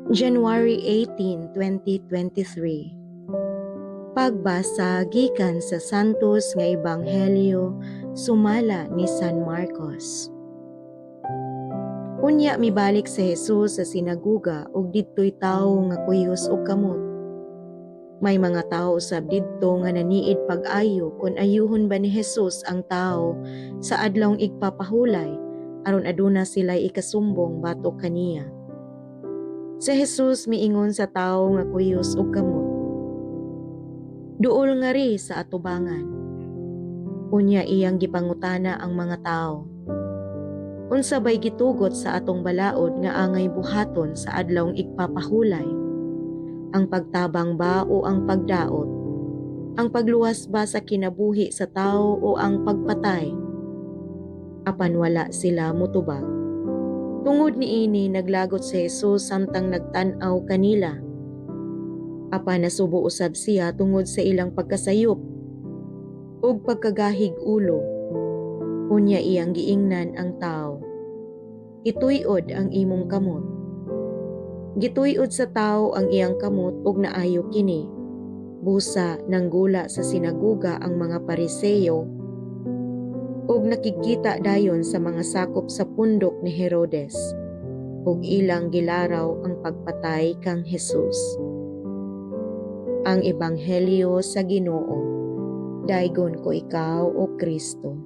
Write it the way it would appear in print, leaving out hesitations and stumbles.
January 18, 2023. Pagbasa gikan sa Santos nga Ebanghelyo sumala ni San Marcos. Unya mibalik si Jesus sa sinaguga ug didto'y tawo nga kuyos og kamot. May mga tawo usab didto nga naniid pag-ayo kung ayuhon ba ni Jesus ang tawo sa Adlawng Igpapahulay aron aduna sila'y ikasumbong batok kaniya. Si Jesus miingon sa tawo nga kuyos og kamot, "Duol ngari sa atubangan." Unya iyang gipangutana ang mga tawo, "Unsa bay gitugot sa atong balaod nga angay buhaton sa Adlawng Igpapahulay? Ang pagtabang ba o ang pagdaot? Ang pagluwas ba sa kinabuhi sa tawo o ang pagpatay?" Apan wala sila motubag. Tungod niini, naglagot si Jesus samtang nagtan-aw kanila. Apan nasubo usab siya tungod sa ilang pagkasayop ug pagkagahig ulo. Unya iyang giingnan ang tawo, "Ituyod ang imong kamot." Gituyod sa tawo ang iyang kamot ug naayo kini. Busa nanggula sa sinaguga ang mga Pariseo ug nakigkita dayon sa mga sakop sa pundok ni Herodes ug ilang gilaraw ang pagpatay kang Jesus. Ang Ebanghelyo sa Ginoo. Daygon ko ikaw, O Kristo.